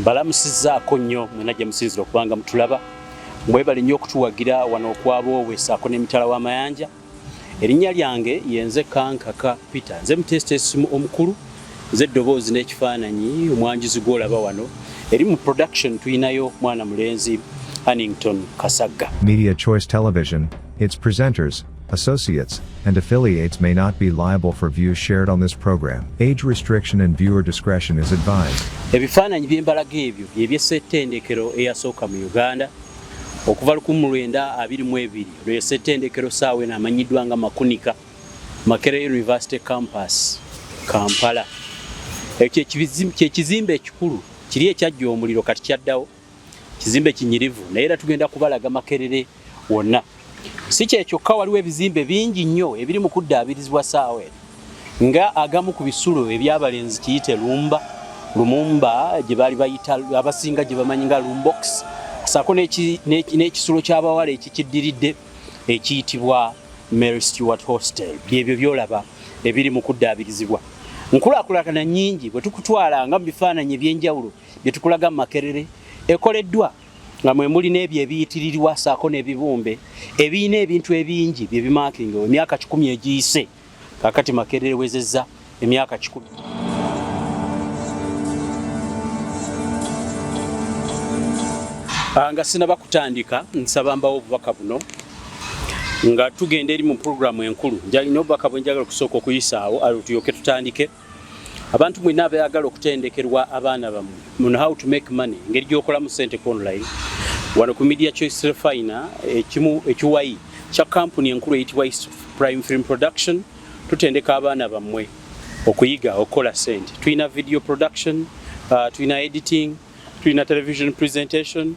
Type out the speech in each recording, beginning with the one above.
Mbalamusizzaako nnyo mwena gye musinzira okubanga mutulaba. Mwebale nnyo okutuwagira wano okwaboowe saako n'emitala w'amayanja. Erinnya lyange yenze Kankaka Peter, nze muteesiteesi omukulu, nze eddoboozi n'ekifaananyi omwanjuzi gw'olaba wano. Eri mu production tulinayo mwana mulenzi Hannington Kasagga. Media Choice Television, its presenters, associates, and affiliates may not be liable for views shared on this program. Age restriction and viewer discretion is advised. Ebifaananyi bye mbalaga ebyo bye by'essettendekero eyasooka mu Uganda okuva 1922. Lwe ssettendekero saawa eno amanyiddwa nga Makunika Makerere University Campus Kampala. Ekyo kyekizimbe ekikulu kiri ekyajja omuliro kati kyaddawo, kizimbe kinyirivu, naye era tugenda kubalaga Makerere wonna. Si kye kyokka, waliwo ebizimbe bingi nnyo ebiri mu kuddaabirizibwa saawa eno, nga agamu ku bisulo eby'abalenzi kiyite Lumba Lumumba gye baali bayita, abasinga gye bamanyi nga Lumbox, saako n'ekisulo ky'abawala ekikiddiridde ekiyitibwa Mary Stewart Hostel. Byebyo byolaba ebiri mu kuddaabirizibwa. Nkulaakulana nnyingi bwe tukutwala nga mu bifaananyi eby'enjawulo bye tukulaga mu Makerere ekoleddwa, nga mwe muli n'ebyo ebiyitirirwa saako n'ebibumbe ebirina ebintu ebingi bye bimaakinga emyaka 100 egiyise. Kaakati Makerere wezezza emyaka 100. Nga sinaba kutandika, nsaba mbawo obubaka buno nga tugenda eri mu pulogulaamu enkulu. Njalina obubaka bwe njagala okusooka okuyisaawo, alwo tulyoke tutandike. Abantu mwenna abayagala okutendekerwa abaana bammwe mu how to make money, engeri gy'okolamu ssente ku online, wano ku Media Choice Refiner, ekimu ekiwayi kya kampuni enkulu eyitibwa East Prime Film Production, tutendeka abaana bammwe okuyiga okukola ssente. Tulina video production, tulina editing, tulina television presentation,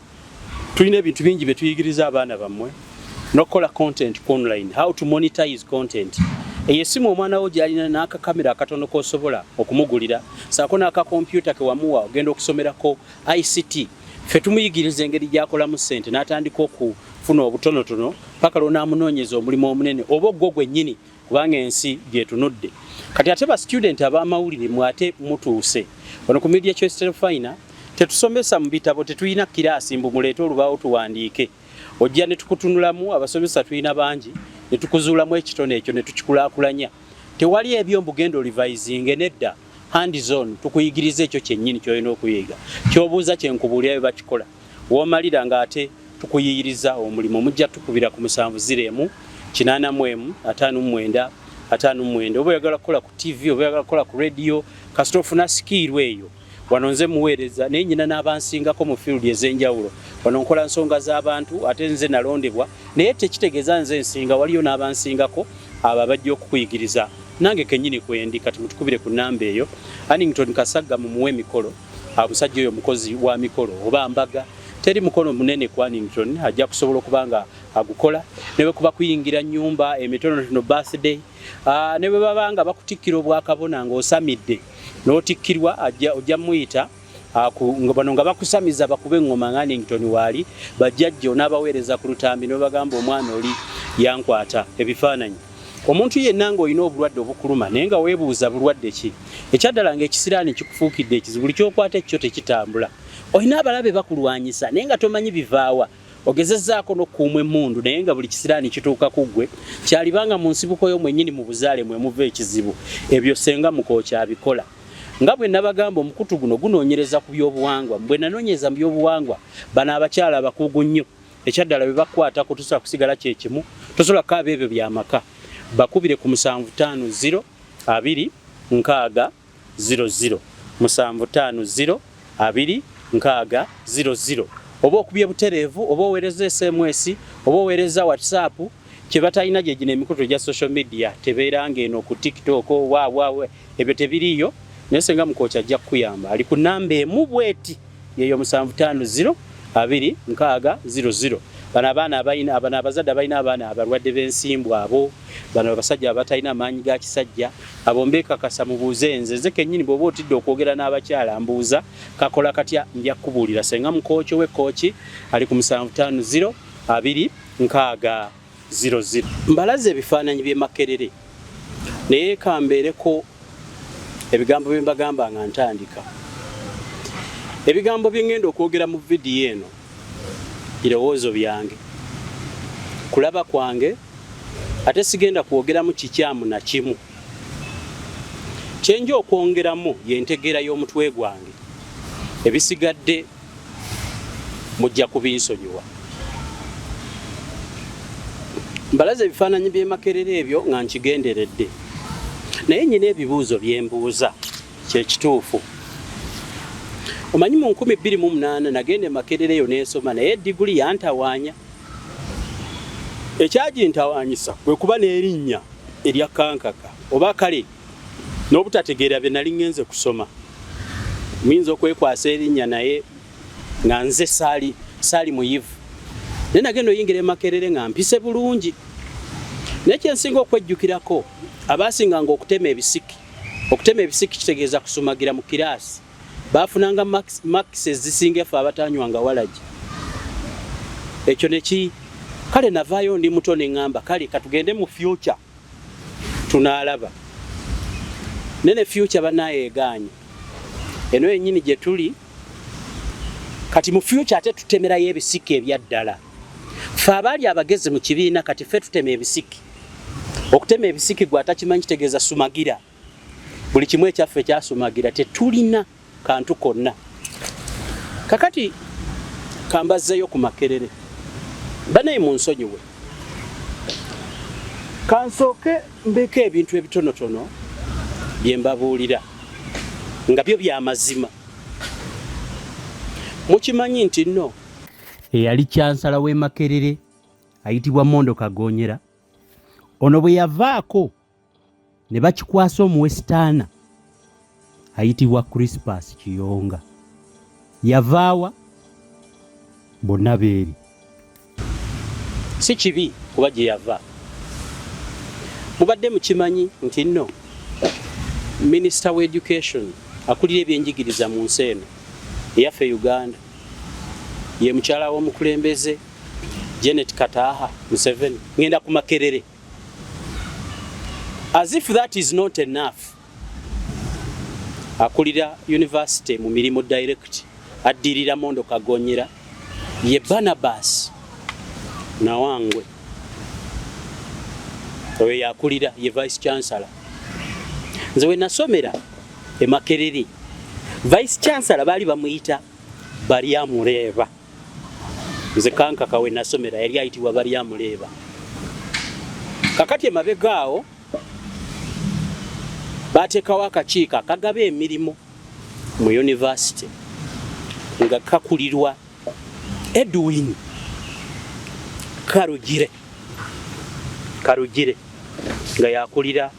tulina ebintu bingi bye tuyigiriza abaana bammwe n'okukola content ku online, how to monetize content. Eyo essimu omwana wo gy'alina n'akakamera akatono k'osobola okumugulira saako n'akakompyuta ke wamuwa ogenda okusomerako ICT, ffe tumuyigiriza engeri gy'akolamu ssente n'atandika okufuna obutonotono paka lw'onaamunoonyeza omulimu omunene oba ogwo gwennyini, kubanga ensi gyetunudde kati. Ate ba student ab'amawulire mwe ate mutuuse wano ku Media Choice Telefina. Tetusomesa mu bitabo, tetulina kiraasi mbu muleete olubaawo tuwandiike. Ojja ne tukutunulamu, abasomesa tulina bangi, ne tukuzuulamu ekitone ekyo ne tukikulaakulanya. Tewali ebyo mbu genda orivisinge, nedda, hands on, tukuyigiriza ekyo kyennyini ky'olina okuyiga. Ky'obuuza kye nkubuulira bye bakikola, w'omalira ng'ate tukuyiyiriza omulimu. Mujja tukubira ku 701 81 59 59, oba oyagala kukola ku TV oba oyagala kukola ku radio, kasita ofuna skill eyo. Wano nze muweereza, naye nyina n'abansingako mu field ez'enjawulo. Wano nkola nsonga z'abantu, ate nze nalondebwa, naye tekitegeeza nze nsinga, waliyo n'abansingako abo abajja okukuyigiriza. Nange kennyini kwendi. Kati mutukubire ku namba eyo. Hannington Kasagga mumuwe emikolo, omusajja oyo mukozi wa mikolo oba mbaga, teri mukono munene ku Hannington, ajja kusobola okuba nga agukola. Ne bwe kuba kuyingira nnyumba, emitonotono, birthday, ne bwe baba nga bakutikkira obwakabona ng'osamidde n'otikkirwa, ojja muyita bano nga bakusamiza bakube eŋŋoma nga Hannington waali, bajjajja onaabaweereza ku lutambi ne bagamba omwana oli yankwata ebifaananyi. Omuntu yenna ng'olina obulwadde obukuluma naye nga weebuuza bulwadde ki, ekyaddala ng'ekisiraani kikufuukidde ekizibu, buli ky'okwata ekyo tekitambula, olina abalabe bakulwanyisa naye nga tomanyi bivaawa, ogezezzaako n'okukuuma emmundu naye nga buli kisiraani kituuka ku ggwe, kyalibanga mu nsibuko yo mwennyini mu buzaale mwe muva ekizibu, ebyo Ssenga Mukooki abikola. Nga bwe nabagamba, omukutu guno gunoonyereza ku byobuwangwa. Bwe nanoonyereza mu byobuwangwa, bano abakyala abakugu nnyo, ekyaddala bwe bakukwatako tosobola kusigala kye kimu, tosobola kukaaba ebyo byamaka. Bakubire ku 750 2 60 00, 750 2 60 00, oba okubye butereevu, oba oweereza SMS, oba oweereza WhatsApp. Kye batalina gye gino emikutu egya social media, tebeera ng'eno ku TikTok wa ebyo tebiriiyo, naye Senga Mukooki ajja kukuyamba. Ali ku namba emu bweti yeyo 750 2 60 00. Bano abaana abalina, bano abazadde abalina abaana abalwadde b'ensimbu, abo bano abasajja abatalina amaanyi ga kisajja, abo mbeekakasa mubuuze nze. Nze kennyini bw'oba otidde okwogera n'abakyala, mbuuza kakola katya, nja kukubuulira. Senga Mukooki ow'e Kooki ali ku 750 2 60 00. Mbalaze ebifaananyi by'e Makerere, naye kambeereko ebigambo bye mbagamba nga ntandika. Ebigambo bye ŋŋenda okwogera mu vidiyo eno birowoozo byange, kulaba kwange, ate sigenda kwogeramu kikyamu na kimu. Kye nja okwongeramu y'entegeera y'omutwe gwange, ebisigadde mujja kubinsonyiwa. Mbalaze ebifaananyi by'e Makerere ebyo nga nkigenderedde, naye nnyina ebibuuzo bye mbuuza. Kye kituufu. Omanyi mu 2008 nagenda e Makerere eyo n'ensoma naye diguli yantawaanya. Ekyagintawaanyisa kwe kuba n'erinnya erya Kankaka oba kale n'obutategeera bye nali ngenze kusoma. Muyinza okwekwasa erinnya naye nga nze saali saali muyivu. Naye nagenda oyingira e Makerere nga mpise bulungi. Naye kye nsinga okwejjukirako abaasinganga okutema ebisiki Okutema ebisiki kitegeeza kusumagira mu kiraasi. Baafunanga makisi ezisinga effe abatanywanga walagi. Ekyo ne ki kale navaayo ndi muto ne ŋŋamba kale katugende mu future tunaalaba. Naye ne future bannaaye egaanye. Eno yennyini gye tuli kati mu future ate tutemerayo ebisiki ebya ddala. Ffe abaali abagezi mu kibiina kati ffe tutema ebisiki. Okutema ebisiki gwe atakimanyi kitegeeza sumagira. Buli kimu ekyaffe kyasumagira, tetulina kantu konna. Kakati kambazzeeyo ku Makerere. Banaye munsonyiwe. Kansooke mbeeko ebintu ebitonotono bye mbabuulira nga byo bya mazima. Mukimanyi nti nno eyali kyansala w'e Makerere ayitibwa Mondo Kagonyera ono bwe yavaako ne bakikwasa omuwesitaana ayitibwa Crispus Kiyonga yavaawa bonna beeri si kibi kuba gye yava mubadde mukimanyi nti nno minisita wa education akulira ebyenjigiriza mu nsi eno eyaffe Uganda ye mukyala w'omukulembeze Janet Kataha Museveni ngenda ku Makerere as if that is not enough akulira university mu mirimu direct addirira Mondo Kagonyera ye Barnabas Nawangwe oyo yakulira ye vice chancellor nze we nasomera e Makerere vice chancellor baali bamuyita Baryamureeba Nze Kankaka we nasomera yali ayitibwa Baryamureeba. Kakati emabega awo baateekawo akakiiko akagaba emirimu mu yunivasite nga kakulirwa Edwin Karugire Karugire nga yakulira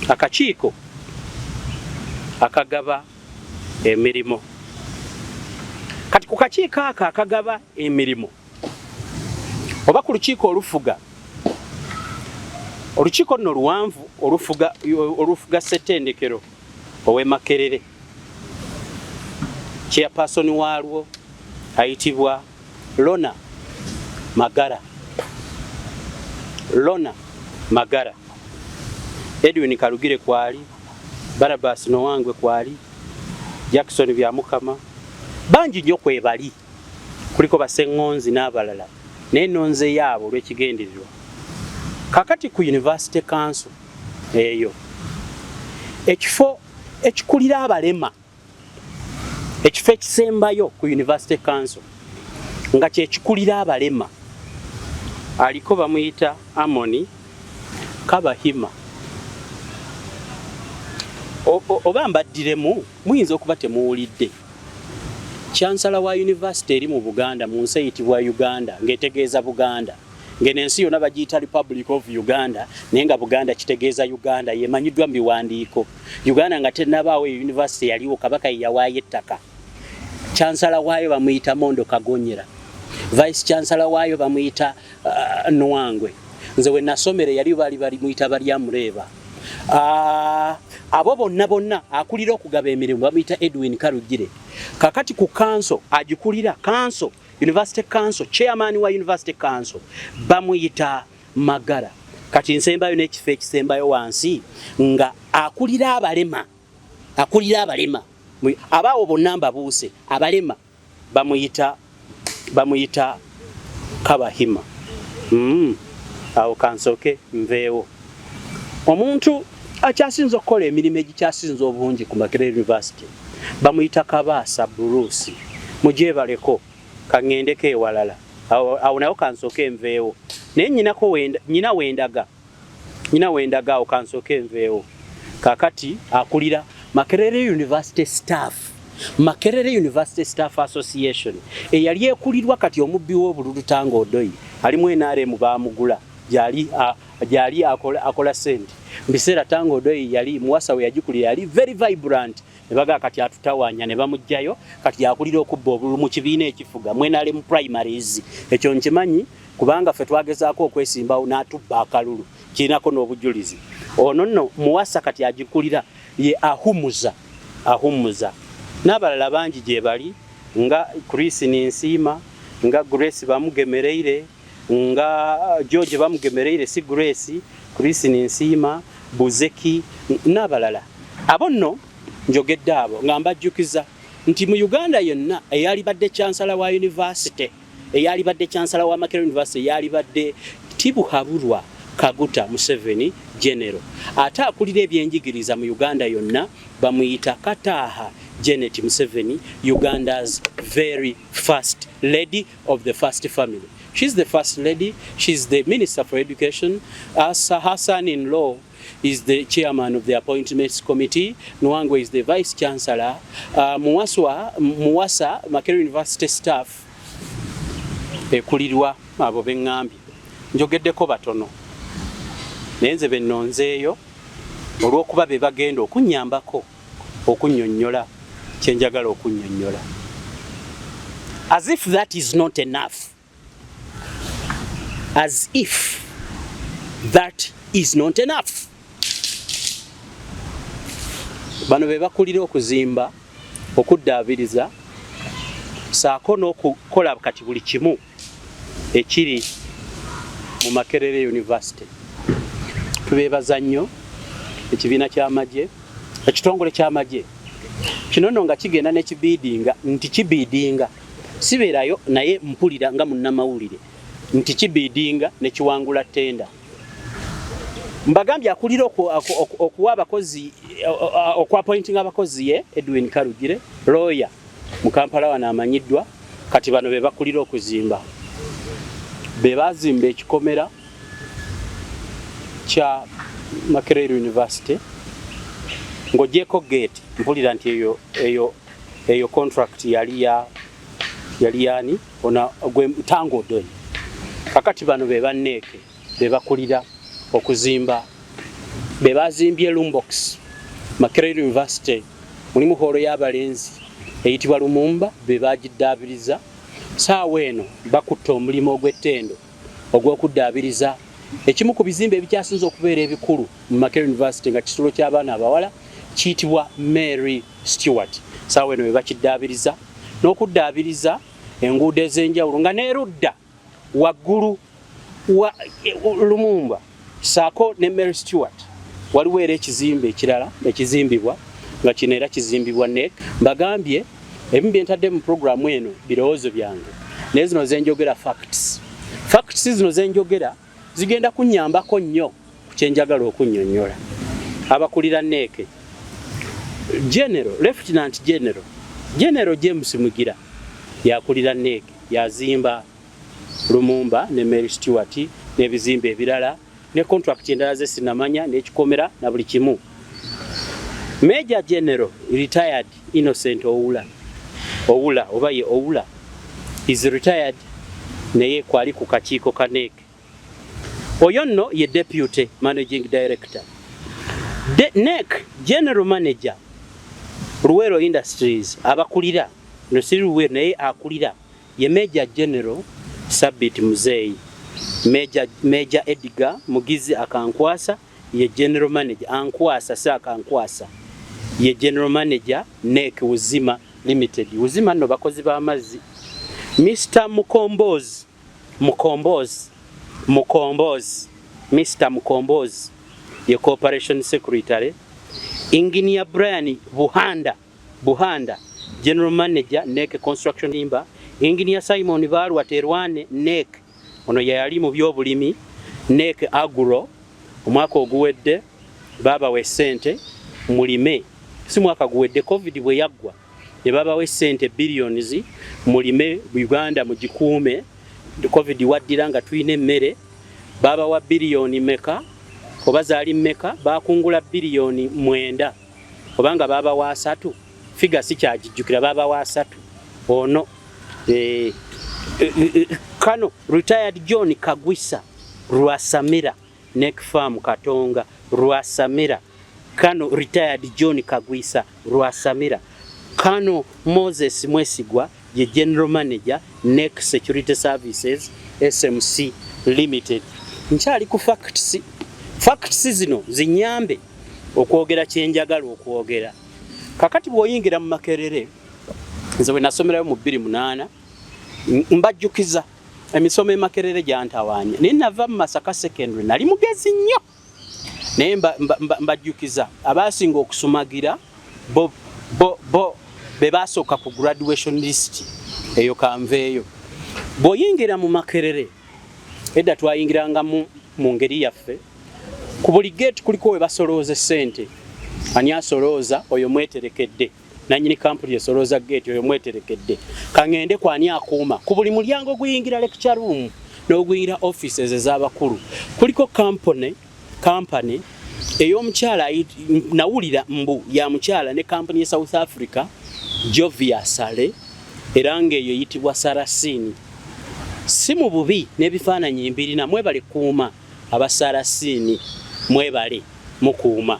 akakiiko akagaba emirimu. Kati ku kakiiko ako akagaba emirimu oba ku lukiiko olufuga, olukiiko luno luwanvu olufuga olufuga ssettendekero ow'e Makerere, chairperson waalwo ayitibwa Lona Magara. Lona Magara. Edwin Karugire kwali, Barabas Nowangwe kwali, Jackson Byamukama, bangi nnyo kwebali, kuliko Basengonzi n'abalala, naye nonze yaabo olw'ekigendererwa. Kakati ku University Council eyo ekifo ekikulira abalema ekifo ekisembayo ku University Council nga kyekikulira abalema aliko bamuyita Amoni Kabahima. Oba mbaddiremu muyinza okuba temuwulidde. Chancellor wa university eri mu Buganda mu nsi eyitibwa Uganda ng'etegeeza Buganda ng'eno ensi yonna bagiyita Republic of Uganda naye nga Buganda kitegeeza Uganda yemanyiddwa mu biwandiiko. Uganda nga tennabaawo eyo university yaliwo Kabaka ye yawaayo ettaka. Chancellor waayo bamuyita Mondo Kagonyera. Vice Chancellor waayo bamuyita Nwangwe. Nze we nasomera yali bali balimuyita Baryamureeba. Abo bonna bonna akulira okugaba emirimu bamuyita Edwin Karugire. Kakati ku council agikulira council University Council chairman wa University Council bamuyita Magara. Kati nsembayo n'ekifo ekisembayo wansi nga akulira abalema. Akulira abalema, abaawo bonna mbabuuse, abalema bamuyita Kabahima. Awo kansooke nveewo. Omuntu akyasinza okukola emirimu egikyasinza obungi ku Makerere University bamuyita Kabaasa Bruce. Mugyebaleko, kaŋŋendeko ewalala. Awo nawo kansooke nveewo, naye nyina wendaga, nyina wendaga. Awo kansooke nveewo. Kakati akulira Makerere University staff, Makerere University Staff Association, eyali ekulirwa kati omubbi w'obululu Tanga Odoi, alimu NRM, baamugula, gyali akola sente. Mu biseera Tanga Odoi yali muwasa we yagikulira yali very vibrant, ne bagaa kati atutawaanya ne bamuggyayo. Kati yakulira okubba obululu mu kibiina ekifuga mu NRM primaries. Ekyo nkimanyi kubanga ffe twagezaako okwesimbawo n'atubba akalulu, kirinako n'obujulizi. Ono nno muwasa kati agikulira ye Ahumuza. Ahumuza n'abalala bangi gye bali, nga Chris Ninsiima, nga Grace Bamugemereire, nga George Bamugemereire, si Grace, Chris Ninsiima, Buzeki n'abalala. Abo nno njogedde abo nga mbajjukiza nti mu Uganda yonna eyalibadde chancellor wa university, eyalibadde chancellor wa Makerere University, eyalibadde Tibuhaburwa Kaguta Museveni General. Ate akulira ebyenjigiriza mu Uganda yonna bamuyita Kataaha Janet Museveni, Uganda's very first lady of the first family. She's the first lady, she's the minister for education. As her son-in-law is the chairman of the appointments committee. Nwangwe is the vice chancellor. Muwasa, Makerere University staff ekulirwa abo beŋŋambye. Njogeddeko batono, naye nze bennonzeeyo olw'okuba be bagenda okunnyambako okunnyonnyola kye njagala okunnyonnyola. As if that is not enough, as if that is not enough, bano be bakulira okuzimba, okuddaabiriza saako n'okukola kati buli kimu ekiri mu Makerere University. Tubeebaza nnyo ekibiina ky'amagye, ekitongole ky'amagye kino nno nga kigenda nekibiidinga nti kibiidinga. Sibeerayo, naye mpulira nga munnamawulire nti kibiidinga nekiwangula tender. Mbagambye akulira okuwa abakozi, okuappointinga abakozi ye Edwin Karugire, lawyer mu Kampala wano amanyiddwa. Kati bano be bakulira okuzimba, be bazimba ekikomera kya Makerere University ng'ogyeko gate. Mpulira nti eyo contract yali yani ona gwe Tanga Odoi. Kakati bano be ba NEC, be bakulira okuzimba, be bazimbye Lumbox. Makerere University mulimu hall y'abalenzi eyitibwa Lumumba, be bagiddaabiriza. Saawa eno bakutta omulimu ogw'ettendo ogw'okuddaabiriza ekimu ku bizimbe ebikyasinze okubeera ebikulu mu Makerere University, nga kisulo ky'abaana abawala, kiyitibwa Mary Stewart. Saawa eno be bakiddaabiriza n'okuddaabiriza enguudo ez'enjawulo nga n'erudda waggulu wa Lumumba saako ne Mary Stewart waliwo era ekizimbe ekirala ekizimbibwa, nga kino era kizimbibwa NEC. Mbagambye ebimu bye ntadde mu puroguramu eno birowoozo byange, naye zino zenjogera facts. Facts zino zenjogera zigenda kunnyambako nnyo ku kyenjagala okunnyonnyola. Abakulira NEC, General, Lieutenant General, General James Mugira yakulira NEC, yazimba Lumumba ne Mary Stewart n'ebizimbe ebirala ne contract endala ze sinamanya, n'ekikomera na buli kimu. Major General retired Innocent Oula, Oula oba ye Oula, is retired, naye kwali ku kakiiko ka NEC. Oyo nno ye deputy managing director. NEC general manager Luwero Industries, abakulira no siri Luwero, naye akulira ye Major General Sabit Muzeyi. Major Edgar Mugizi Akankwasa ye general manager, Ankwasa si Akankwasa, ye general manager NEC Uzima Limited. Uzima nno bakozi b'amazzi. Mr Mukombozi, Mukombozi, Mukombozi, Mr Mukombozi ye corporation secretary. Engineer Brian Buhanda Buhanda, General Manager NEC Construction Timber, Engineer Simon Barwa Terwane NEC, ono yali mu byobulimi NEC Agro. Omwaka oguwedde babawa essente mulime, si mwaka guwedde, COVID bwe yaggwa ne babawa essente billions mulime Uganda mugikuume. COVID waddira nga tulina emmere. Babawa biliyoni meka oba zaali mmeka? Bakungula biliyoni 9 obanga babawa 3, figure sikyagijjukira, babawa 3. Ono kano retired John Kagwisa Rwasamira, NEC Farm Katonga Rwasamira. Kano retired John Kagwisa Rwasamira. Kano Moses Mwesigwa ye general manager NEC Security Services SMC Limited. Nkyali ku facts. Facts zino zinyambe okwogera kyenjagala okwogera. Kakati bw'oyingira mu Makerere, nze bwe nasomerayo mu 2008, mbajjukiza emisomo e Makerere gyantawaanya, naye nava mu Masaka Secondary, nali mugezi nnyo, naye mbajjukiza abasinga okusumagira bo, bo, bo be basooka ku graduation list eyo. Kanveeyo. Bw'oyingira mu Makerere, edda twayingirangamu mu ngeri yaffe, ku buli gate kuliko we basolooza essente. Ani asolooza? Oyo mweterekedde nanyini kampuni esolooza gate, oyo mweterekedde. Kaŋŋende ku ani akuuma. Ku buli mulyango oguyingira lecture room n'oguyingira offices ez'abakulu kuliko company ey'omukyala nawulira mbu ya mukyala ne kampuni ye South Africa, Jovia Sale, era ng'eyo eyitibwa Sarasini. Si mu bubi, n'ebifaananyi mbirina. Mwebale kuuma abasarasini, mwebale mukuuma.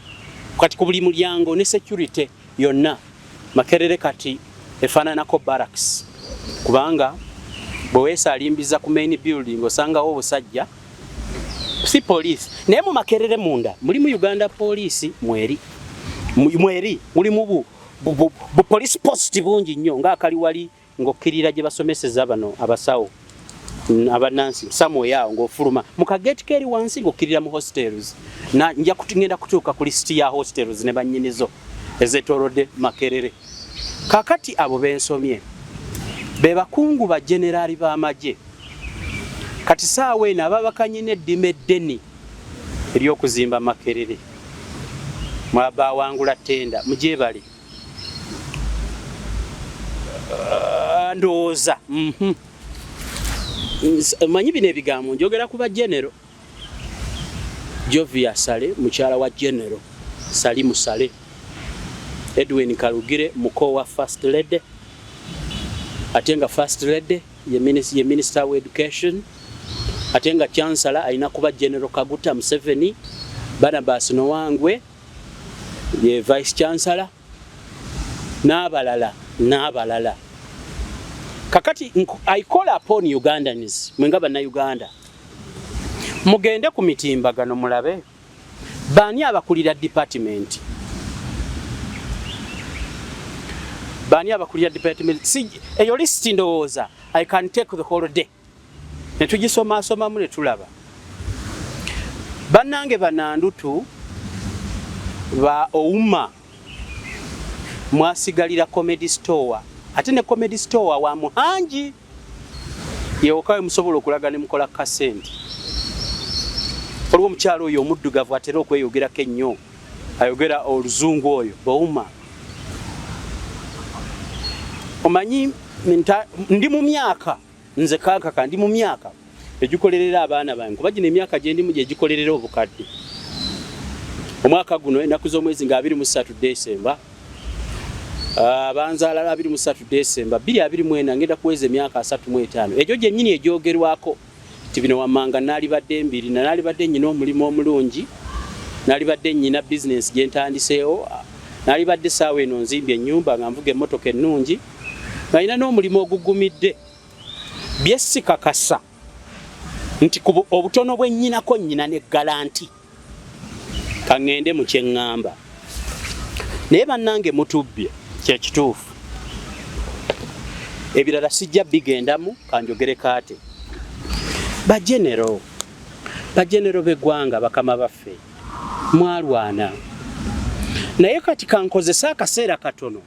Kati ku buli mulyango ne security yonna. Makerere kati efaananako barracks, kubanga bwe weesaalimbiza ku main building osangawo obusajja, si police, naye mu Makerere munda mulimu Uganda Police mweri. Mweri mulimu bu police post bungi nnyo ng'akali wali ng'okkirira gye basomeseza bano abasawo, abanansi somewhere awo ng'ofuluma mu kageti keri wansi ng'okkirira mu hostels. Na nja ngenda kutuuka ku lisiti ya hostels ne bannyinizo ezeetoolodde Makerere. Kakati abo bensomye be bakungu ba generaali b'amagye. Kati saawa eno ababakanye n'eddima eddene ery'okuzimba Makerere, mwabawangula tenda, mugyebale. Ah, ndowooza Manyi bino ebigambo njogera ku ba general. Jovia Sale mukyala wa General Salimu Sale, Edwin Kalugire muko wa First Lady, ate nga First Lady ye Minister wa Education, ate nga Chancellor alina kuba General Kaguta Museveni. Barnabas Nowangwe ye Vice Chancellor, n'abalala n'abalala. Kakati I call upon Ugandans, mwenga bannayuganda, mugende ku mitimbagano mulabe baani abakulira department, baani abakulira department. Si eyo list, ndowooza I can take the whole day ne tugisomasomamu ne tulaba. Bannange banandutu ba Ouma, mwasigalira Comedy Store, ate ne Comedy Store wa Muhangi yewokawe musobola okulaga ne mukola kasente. Waliwo omukyalo oyo omuddugavu atera okweyogerako ennyo, ayogera oluzungu, oyo Bouma. Omanyi ndi mu myaka, nze kankaka ndi mu myaka egikolerera abaana bange, kuba gino emyaka gye ndimu gye gikolerera obukadde. Omwaka guno ennaku z'omwezi nga 23 Desemba, banzaala 23 Desemba 2024, ngenda kuweza emyaka 35, egyo gyennyini egyogerwako ti bino wammanga naalibadde mbirina, naalibadde nnyina omulimu omulungi, naalibadde nnyina bizinensi gye ntandiseewo, naalibadde saawa eno nzimbye ennyumba, nga nvuga emmotoka ennungi, nga nina n'omulimu ogugumidde. Byesikakasa nti ku obutono bwe nnyinako nnyina ne guarantee. Kaŋŋende mu kyeŋŋamba, naye bannange mutubbye, kyekituufu. Ebirala sijja bigendamu, kanjogere kaate. Bagenero, bagenero b'eggwanga, bakama baffe, mwalwana. Naye kati kankozese akaseera katono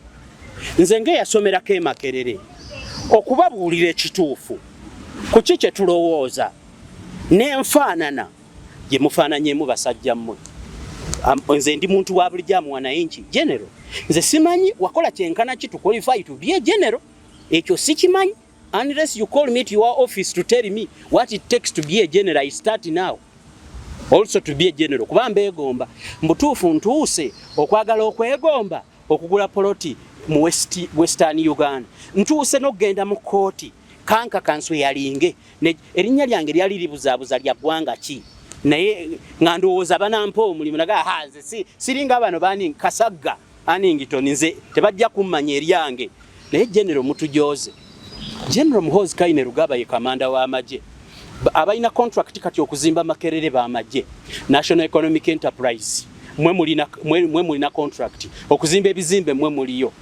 nze ng'eyasomerako e Makerere okubabuulira ekituufu ku ki kye tulowooza n'enfaanana gye mufaananyeemu basajja mmwe. Nze ndi muntu wa bulijjo amuwanayinki general. Nze simanyi wakola kyenkana ki to qualify to be a general, ekyo sikimanyi unless you call me to your office to tell me what it takes to be a general. I start now also to be a general kuba mbeegomba. Mbutuufu ntuuse okwagala okwegomba okugula poloti mu Western Uganda. Ntuuse n'okugenda mu kkooti kanka kansu yalinge erinnya lyange lyali libuzaabuza lya ggwanga ki, naye nga ndowooza banampa omulimu naga ha nze siringa bano bani Kasagga Anington, nze tebajja kummanya eryange. Naye General mutujoze. General Muhoozi Kainerugaba ye kamanda w'amagye abalina contract kati okuzimba Makerere b'amagye, National Economic Enterprise, mwe mulina contract okuzimba ebizimbe, mwe muliyo.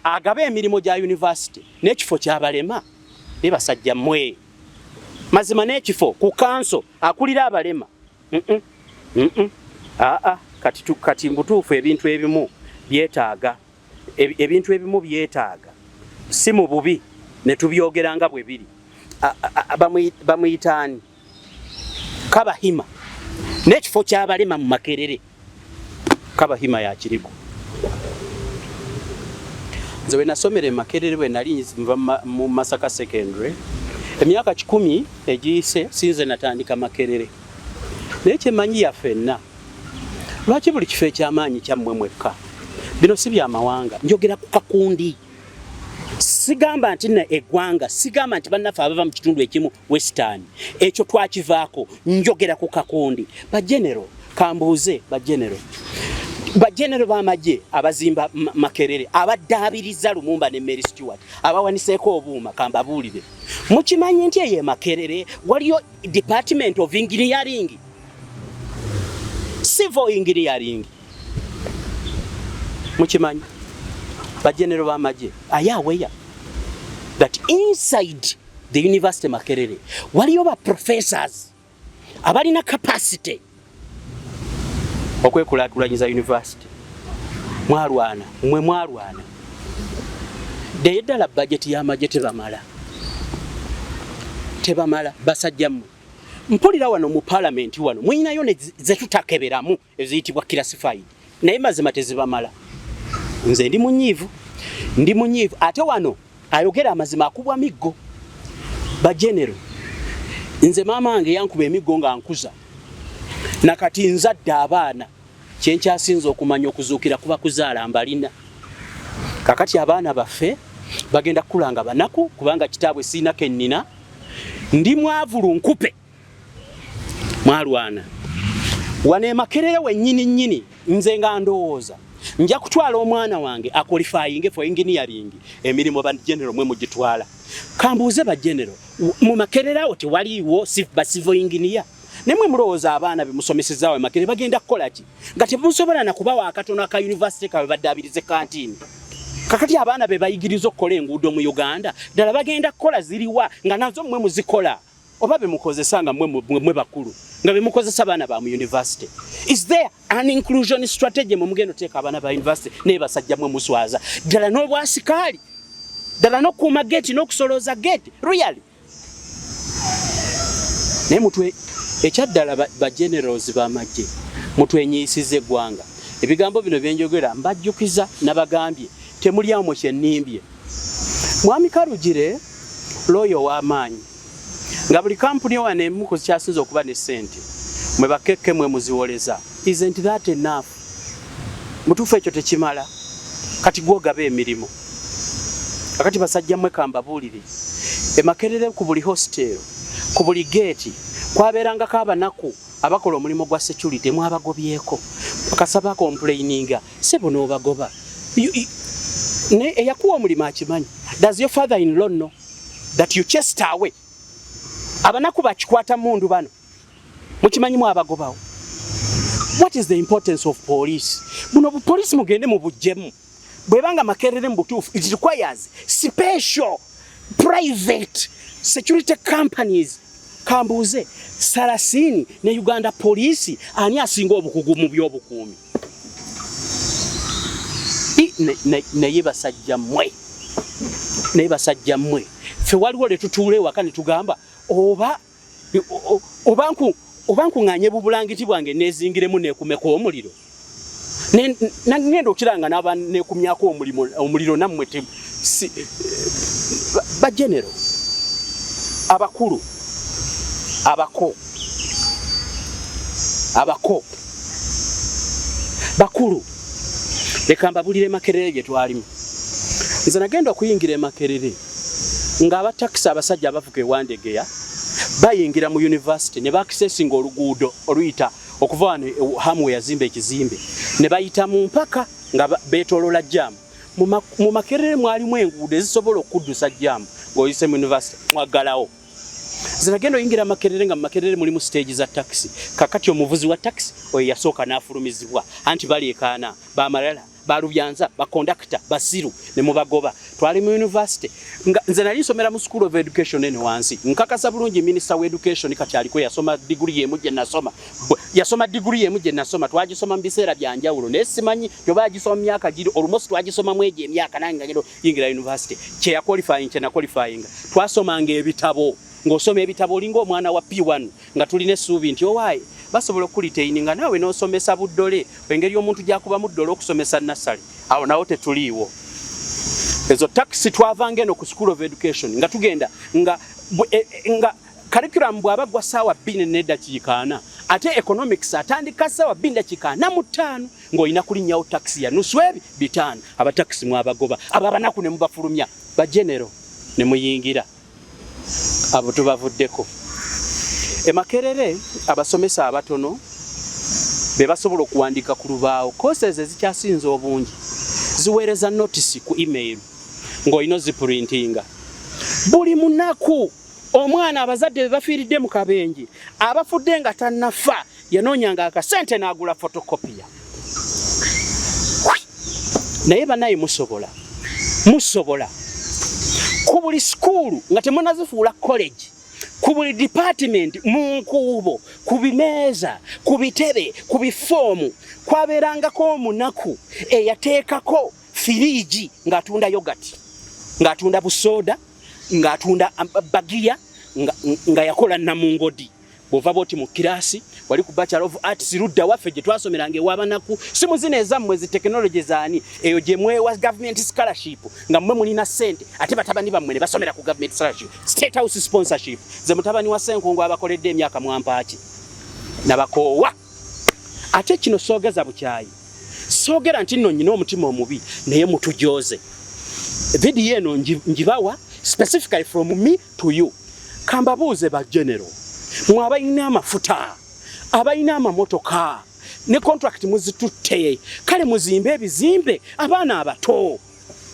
Agaba emirimu gya university n'ekifo kyabalema ne basajja mmwe mazima n'ekifo ku kanso akulira abalema. Aa, kati mbutuufu ebintu ebimu byetaaga, ebintu ebimu byetaaga si mu bubi ne tubyogera nga bwe biri. Bamuyitaani Kabahima n'ekifo ky'abalema mu Makerere, Kabahima yakiriko. Nze bwe nasomera e Makerere, bwe nali nva mu Masaka Secondary emyaka 100 egiyise, sinze natandika Makerere, naye kyemanyi yaffenna. Lwaki buli kifo ekyamaanyi kyammwe mwekka? Bino si byamawanga, njogera ku kakundi. Sigamba nti na eggwanga, sigamba nti bannaffe abava mu kitundu ekimu Western, ekyo twakivaako. Njogera ku kakundi. Bagenero, kambuuze bagenero, bagenero b'amagye abazimba Makerere, abaddaabiriza Lumumba ne Mary Stewart, abawaniseeko obuuma, kambabuulire: mukimanyi nti eyo e Makerere waliyo Department of Engineering, Civil Engineering? Mukimanyi, bagenero b'amagye? Are you aware that inside the university Makerere waliyo ba professors abalina capacity okwekulaakulanyiza university? Mwalwana, mwe mwalwana ddaye ddala. Bajeti y'amagye tebamala, tebamala basajja mmwe. Mpulira wano mu palamenti wano muyinayo ne zetutakeberamu eziyitibwa classified, naye mazima tezibamala. Nze ndi munyiivu, ndi munyiivu, ate wano ayogera amazima akubwa miggo. Bagenero, nze maama wange yankuba emiggo nga nkuza, nakati nzadde abaana. Kyenkyasinza okumanya okuzuukira kuba kuzaala mbalina. Kakati abaana baffe bagenda kukula nga banaku kubanga kitaabwe siina kennina, ndi mwavu lunkupe. Mwalwana wano e Makerere wennyini nnyini. Nze nga ndowooza nja kutwala omwana wange aqualifying for engineering, emirimu ba general mwe mugitwala. Kambuuze ba general, mu Makerere awo tewaliiwo ba civil engineer? Nemwe mulowooza abaana bemusomesezaawo e Makerere bagenda kukola ki nga temusobola na kubawa akatono aka university kawe baddaabirize kantiini? Kakati abaana be bayigiriza okukola enguudo mu Uganda ddala bagenda kukola ziriwa nga nazo mmwe muzikola, oba bemukozesa nga mwe bakulu, nga bemukozesa abaana ba mu university? Is there an inclusion strategy mwe mugenda oteeka abaana ba university? Naye basajja mwe muswaza ddala. N'obwasikaali ddala, n'okukuuma gate, n'okusolooza gate, really? Naye mutwe ekyaddala, ba generals b'amagye, mutwenyiisiza eggwanga. Ebigambo bino byenjogera mbajjukiza, nabagambye temulyamu kyennimbye. Mwami Karugire, looya ow'amaanyi, nga buli kampuni wano emu ku kyasinza okuba ne ssente mwe bakekke mwe muziwoleza. Isn't that enough? Mutuufu ekyo tekimala? Kati gwogaba emirimu. Kakati basajja mmwe, kambabuulire: e Makerere ku buli hostel, ku buli geeti kwabeerangako abanaku abakola omulimu gwa security. Mwabagobyeko kasaba complaininga, sebo n'obagoba. Ne eyakuwa omulimu akimanyi? Does your father in law know that you chased away abanaku bakikwata mundu bano? Mukimanyi mwabagobawo? What is the importance of police? Buno bupoliisi mugende mu buggyemu. Bwebanga Makerere mu butuufu it requires special private security companies. Kambuuze, Sarasini ne Uganda Police, ani asinga obukugu mu byobukuumi? Naye basajja mmwe, naye basajja mmwe, ffe waliwo lwe tutuula ewaka ne tugamba oba nkuŋŋaanye bubulangiti bwange neezingiremu neekumeko omuliro. Nagenda okiranga n'aba neekumyako omuliro nammwe si, bagenero abakulu, abako, abako bakulu, leka mbabulire Makerere gye twalimu. Nze nagenda okuyingira e Makerere ng'abatakisi abasajja abavuga ewandegeya bayingira mu university ne baakisesinga oluguudo oluyita okuva wano hamu we yazimba ekizimbe ne bayita mu mpaka nga beetooloola jam. Mu Makerere mwalimu enguudo ezisobola okuddusa jam ng'oyise mu university, mwaggalawo. Nze nagenda oyingira Makerere nga mu Makerere mulimu stage za takisi. Kakati omuvuzi wa takisi oyo yasooka n'afulumizibwa, anti baleekaana bamalala balubyanza bakondakita basiru ne mubagoba. Twali mu university nga nze nali nsomera mu School of Education eno wansi. Nkakasa bulungi minister wa education kati aliko yasoma degree yemu gye nasoma, yasoma degree yemu gye nasoma. Twagisoma mu biseera bya njawulo, naye simanyi oba yagisoma mu myaka giri almost twagisoma mu egyo emyaka nange nga ngenda yingira university. Kye ya qualifying kye na qualifying, twasomanga ebitabo ng'osoma ebitabo olinga omwana wa P1, nga tulina essuubi nti owaaye basobola okuretaininga naawe n'osomesa buddole engeri omuntu gy'akubamu ddole okusomesa nassale. Awo nawo tetuliiwo. Ezo takisi twavanga eno ku School of Education nga tugenda nga curriculum bw'aba gwa 2:40, ate economics atandika 2:45, ng'olina kulinnyawo takisi ya nusu ebi 500. Abatakisi mwabagoba, abo abanaku ne mubafulumya, bagenero ne muyingira. Abo tubavuddeko. E Makerere abasomesa abatono be basobola okuwandiika ku lubaawo. Courses ezikyasinze obungi ziweereza notisi ku email ng'olina oziprintinga buli munaku. Omwana abazadde be bafiiridde mu kabenje, abafudde nga tannafa, yanoonyanga akasente n'agula photocopier. Naye banaye musobola ku buli sikuulu nga temunazifuula college, ku buli department, mu nkuubo, ku bimeeza, ku bitebe, ku bifoomu, kwabeerangako omunaku eyateekako firiigi ng'atunda yogurt, ng'atunda busooda, ng'atunda bagiya, nga yakola namungodi. Bw'ova bwoti mu kiraasi wali ku Bachelor of Arts ludda waffe gye twasomeranga ew'abanaku, si muzino ezammwe zi tekinologi zaani eyo gye mwewa government scholarship nga mmwe mulina ssente, ate batabani bammwe ne basomera ku government scholarship, State House sponsorship. Ze mutabani wa Ssenkungu abakoledde emyaka mwampaaki nabakoowa. Ate kino soogeza bukyayi, soogera nti nno nnyina omutima omubi, naye mutujoze. Vidiyo eno ngibawa specifically from me to you. Kambabuuze ba general, mwe abalina amafuta, abalina amamotoka ne contract muzitutte, kale muzimbe ebizimbe, abaana abato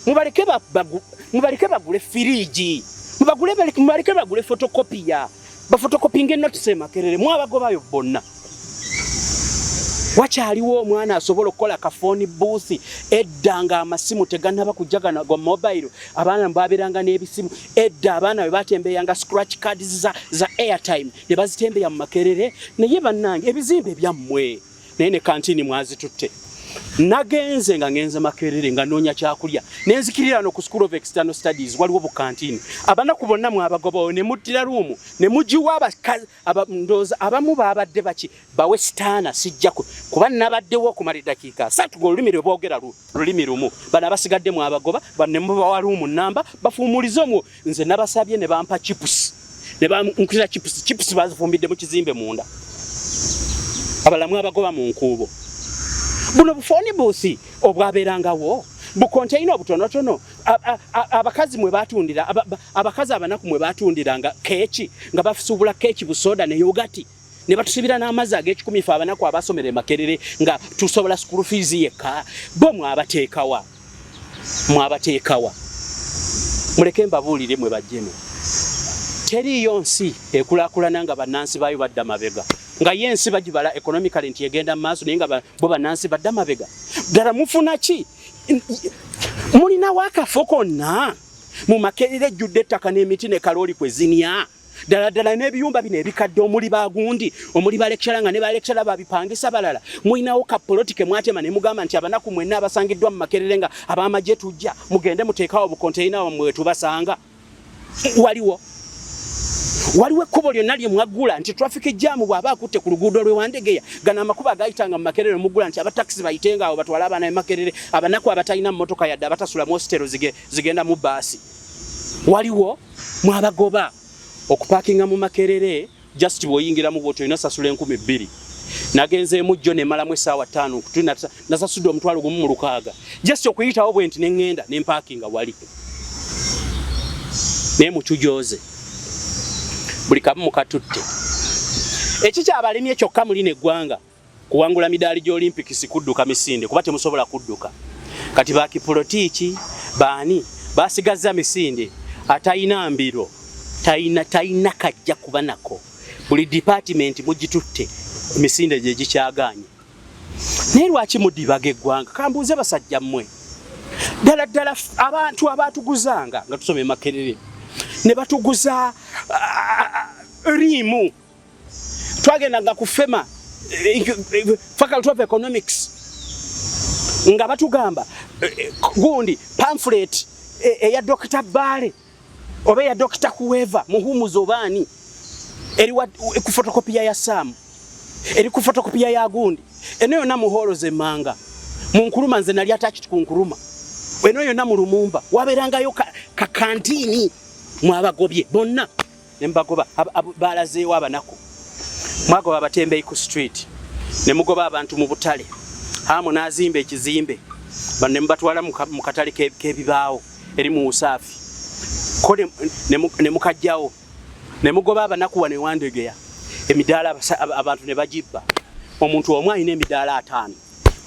mubaleke bagule firiigi, mubaleke bagule photocopier, bafotokopinga enotisi. Emakerere mwabagobayo bonna. Wakyaliwo omwana asobola okukola ka phone booth? Edda ng'amasimu tegannaba kujja gano ga mobile, abaana babeeranga n'ebisimu. Edda abaana bwe batembeyanga scratch cards za airtime ne bazitembeya mu Makerere. Naye bannange, ebizimbe byammwe, naye ne kantini mwazitutte. Nagenze nga ngenze Makerere nga noonya kyakulya, nenzikirira no ku School of External Studies waliwo bukantini. Abanaku bonna mwabagobawo ne muddira room ne mugiwa ndowooza abamu babadde baki bawe sitaana. Sijja kuba nabaddewo okumala eddakiika 30 ng'olulimi lwe boogera lulimi lumu. Bano abasigadde mwabagoba ne mubawa room namba bafuumulize omwo. Nze nabasabye ne bampa chips, ne bankutira chips. Chips bazifumbidde mu kizimbe munda. Abalamu abagoba mu nkuubo. Buno bu phone booth obwabeerangawo, bukonteina obutonotono, abakazi mwe batundira, abakazi abanaku mwe batundiranga keeki, nga basuubula keeki, busoda ne yogati, ne batusibira n'amazzi ag'ekikumi. Fe abanaku abasomera e Makerere nga tusobola school fees yekka, bo mwabateekawa, mwabateekawa? Muleke mbabuulire mwe bajjeme, teriiyo nsi ekulaakulana nga bannansi baayo badda mabega, nga ye ensi bagibala economically nti egenda mu maaso, naye nga bo bannansi badda mabega. Ddala mufuna ki? Mulinawo akafo konna mu Makerere ejjudde ettaka n'emiti ne kalooli kwe zinya? Ddala ddala n'ebiyumba bino ebikadde omuli bagundi, omuli balekishala nga ne balekishala babipangisa balala, mulinawo ka poloti ke mwatema ne mugamba nti abanaku mwenna abasangiddwa mu Makerere nga ab'amagye tujja, mugende muteekawo obukonteyina wammwe we tubasanga. Waliwo waliwo ekkubo lyonna lye mwaggula nti traffic jam bw'aba akutte ku luguudo lw'e Wandegeya, gano amakubo agayitanga mu Makerere muggula nti abatakisi bayitenga awo batwale abaana b'e Makerere, abanaku abatalina mmotoka yadde abatasula mu hositero zigenda mu bbaasi. Waliwo mwabagoba okupakinga mu Makerere, just bw'oyingiramu bw'oti olina sasula 2000. Nagenzeemu jjo ne mmalamu essaawa 5, nasasudde 1600 just okuyitawo bwe nti ne ŋŋenda ne mpakinga wali. Naye mutujoze buli kamu mukatutte. Ekikyabalemye kyokka muli n'eggwanga kuwangula midaali gy'Olympics kudduka misinde, kuba temusobola kudduka. Kati bakipolitiiki baani basigazza misinde? Atayina mbiro tayina kajja kuba nako. Buli department mugitutte, misinde gye gikyagaanye. Naye lwaki mudibaga eggwanga? Kambuuze basajja mmwe, ddala ddala abantu abatuguzanga nga tusoma e Makerere ne batuguza riimu, twagendanga ku FEMA, Faculty of Economics, nga batugamba gundi pamphlet eya Dr. Bbaale oba eya Dr. Kuweva Muhumuza obaani eri ku fotokopiya ya Sam, eri ku fotokopiya ya gundi. Eno yonna mu hall z'emmanga mu Nkuruma, nze nali attached ku Nkuruma. Eno yonna mu Lumumba wabeerangayo ka kantiini. Mwabagobye bonna ne mubagoba, balazeewo abanaku. Mwagoba abatembeyi ku street ne mugoba abantu mu butale, hamu n'azimba ekizimbe, bano ne mubatwala mu katale k'ebibaawo eri mu Usaafi ko ne mukajjawo ne mugoba abanaku wano ewandegeya. Emidaala abantu ne bagibba. Omuntu omu alina emidaala 50,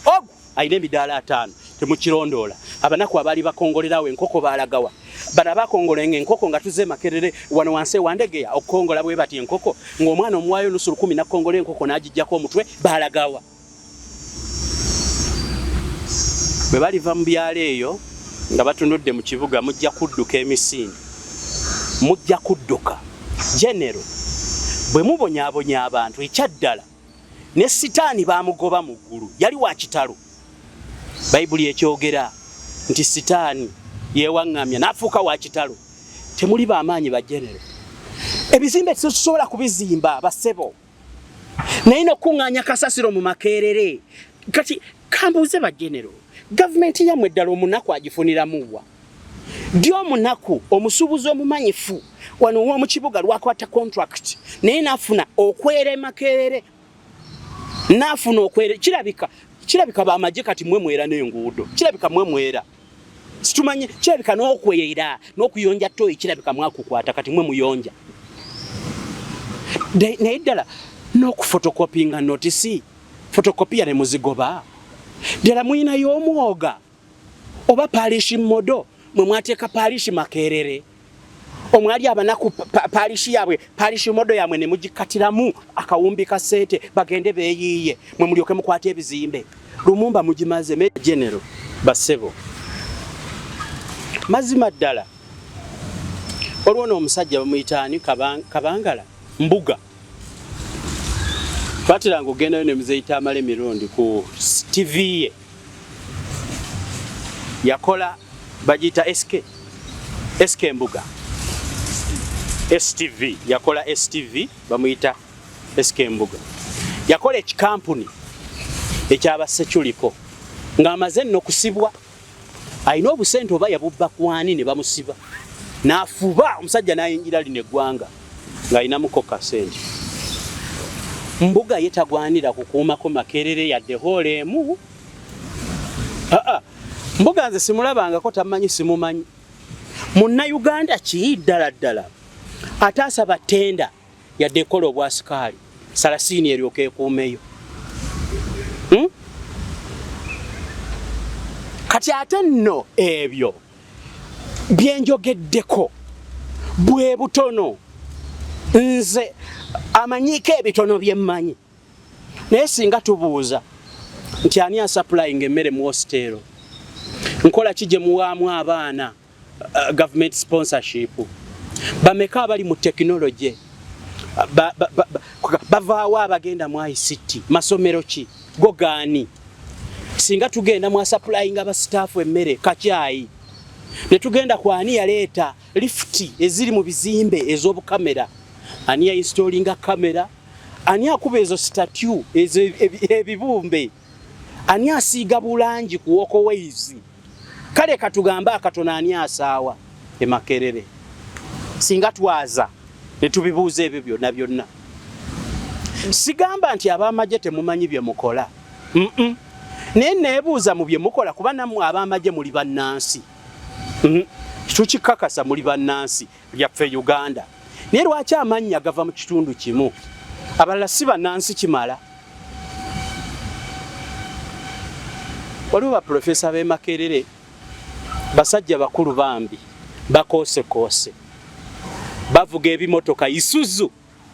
ogu alina emidaala 50, temukirondoola. Abanaku abaali bakongolerawo enkoko baalagawa? Bano abakongolenga enkoko nga tuze Makerere wano wansi ewandegeya okukongola bwe bati enkoko, ng'omwana omuwaayo nusu lukumi nakongola enkoko n'agijjako omutwe, baalagawa? Bwe baliva mu byalo eyo nga batunudde mu kibuga, mujja kudduka emisinde, mujja kudduka. Genero, bwe mubonyaabonya abantu ekyaddala, ne Sitaani baamugoba mu ggulu, yali wa kitalo. Bayibuli ekyogera nti Sitaani yeewaŋŋamya n'afuuka wa kitalo. Temuli b'amaanyi ba genero. Ebizimbe tetusobola kubizimba basebo, naye nokuŋŋaanya kasasiro mu Makerere. Kati kambuuze ba genero, gavumenti yammwe ddala omunaku agifuniramu wa? Ddi omunaku omusuubuzi omumanyifu wano w'omu kibuga lwakwata contract naye n'afuna okwera e Makerere, n'afuna okwera? Kirabika bamagye kati mwe mwera n'enguudo, kirabika mwe mwera, situmanye, kirabika n'okwera n'okuyonja toyi kirabika mwakukwata, kati mwe muyonja. Naye ddala n'okufotokopinga notisi, fotokopiya ne muzigoba, ddala muyinayo omwoga oba parish model mwe mwateeka parish Makerere omwali abanaku parish yaabwe, parish model yamwe ne mugikatiramu akawumbi ka ssente bagende beeyiiye, mwe mulyoke mukwate ebizimbe. Lumumba mugimaze. General basebo, mazima ddala olwo n'omusajja bamuyitaani Kabangala Mbuga, twateranga okugendayo ne Muzeeyi Tamale Mirundi ku TV ye yakola bagiyita SK Mbuga STV, yakola STV, bamuyita SK Mbuga. Yakola ekikampuni ekyabaseculiko ng'amaze nno kusibwa, alina obusente oba yabubba kwani ne bamusiba, n'afuba omusajja n'ayingira lino eggwanga ng'alinamuko kasente. Mbuga ye tagwanira kukuumako Makerere yadde hall emu. Aa, Mbuga nze simulabangako, tamanyi, simumanyi. Munnayuganda ki ddala ddala ate asaba tenda yadde ekola obwasikaali salasiini eryoka ekuumeyo? Kati ate nno ebyo byenjogeddeko bwe butono, nze amanyiiko ebitono bye mmanyi. Naye singa tubuuza nti ani asupplyinga emmere mu hositeero, nkola ki gye muwaamu abaana government sponsorship? Bameka abali mu tekinologye? Bavaawo abagenda mu ICT? Masomero ki go gaani? Singa tugenda mu asupplyinga basitaafu emmere, kacyayi, ne tugenda ku ani yaleeta lifuti eziri mu bizimbe ez'obukamera, ani yainstallinga kamera, ani akuba ezo statue ezo ebibumbe, ani asiiga bulangi ku walkways, kale katugambe akatono ani asaawa emakerere. Singa twaza ne tubibuuza ebyo byonna byonna, sigamba nti ab'amagye temumanyi bye mukola, Naye neebuuza mu bye mukola, kuba nammwe ab'amagye muli bannansi. Tukikakasa muli bannansi lyaffe Uganda, naye lwaki amannya gava mu kitundu kimu, abalala si bannansi? Kimala waliwo baprofesa b'e Makerere, basajja bakulu bambi, bakoosekoose, bavuga ebimotoka Isuzu,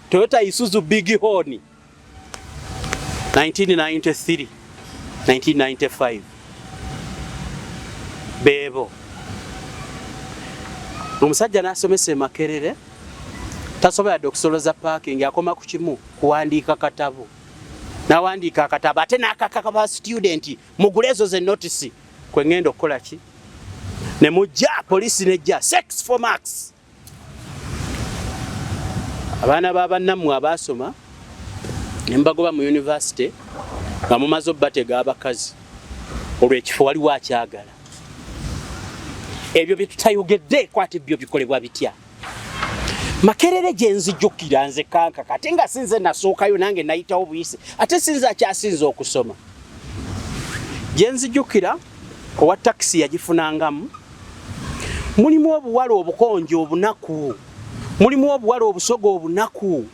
Toyota Isuzu Big Horn 1993, 1995. Beebo omusajja n'asomesa e Makerere, tasobola yadde okusoloza parking, akoma ku kimu, kuwandiika katabo. N'awandiika akatabo ate n'akakaka ba student, mugule ezo ze notisi kwe ngenda okukola ki, ne mujja poliisi nejja sex for marks. Abaana ba bannammwe abaasoma ne mubagoba mu university nga mumaze obbatega abakazi, olwo ekifo waliwo akyagala. Ebyo bye tutayogedde kwate byo bikolebwa bitya? Makerere gye nzijukira nze kankaka, ate nga sinze nasookayo, nange nayitawo buyisi, ate sinze akyasinze okusoma. Gye nzijukira, owa takisi yagifunangamu. Mulimu obuwala obukonje obunaku, mulimu obuwala obusoga obunaku,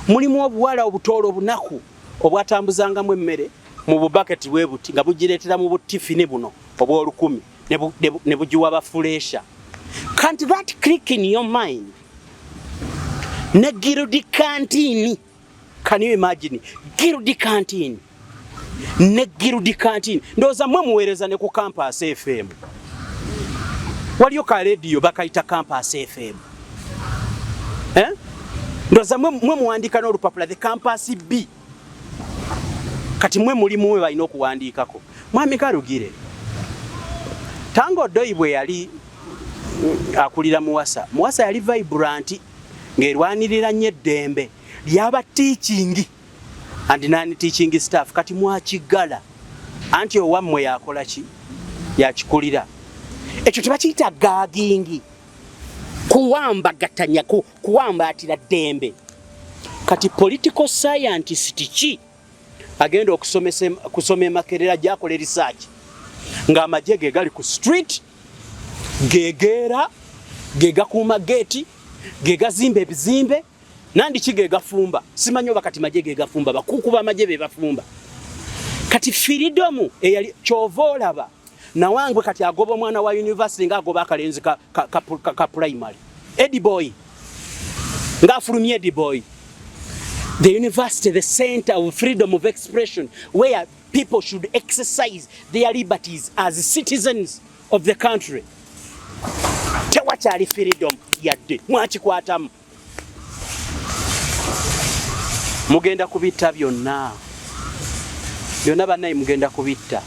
mulimu obuwala obutoolo obunaku obwatambuzangamu emmere mu bubaketi bwe buti, nga bugireetera mu butifini buno obw'olukumi ne bugiwa bafuleesha. Can't that click in your mind? Ne guild canteen, can you imagine guild canteen? Ne guild canteen, ndowooza mwe muweereza ne ku Campus FM, waliyo ka radio bakayita Campus FM, eh? Ndowooza mwe muwandiika n'olupapula the Campus B. Kati mwe mulimu mwe balina okuwandiikako. Mwami Karugire, Tanga Odoi bwe yali akulira Muwasa, Muwasa yali vibrant ng'erwanirira nnyo eddembe lyaba teaching and non teaching staff. Kati mwakigala anti owammwe yakola ki, yakikulira. Ekyo tebakiyita gagging, kuwambagatanya, kuwambaatira ddembe. Kati political scientist ki agenda okusomesa kusoma emakerera gyakola research ng'amagye ge gali ku street, gegeera, ge gakuuma geeti, ge gazimba ebizimbe, nandi ki ge gafumba? Simanyi oba kati magye ge gafumba, bakuku b'amagye be bafumba. Kati freedom eyali, kyova olaba nawangwe kati agoba omwana wa university ng'agoba akalenzi ka primary. Eddie Boy ng'afulumya Eddie Boy. The university, the center of freedom of expression, where people should exercise their liberties as citizens of the country, tewakyali freedom yadde. Mwakikwatamu, mugenda kubitta byonna byonna. Bannayi, mugenda kubitta.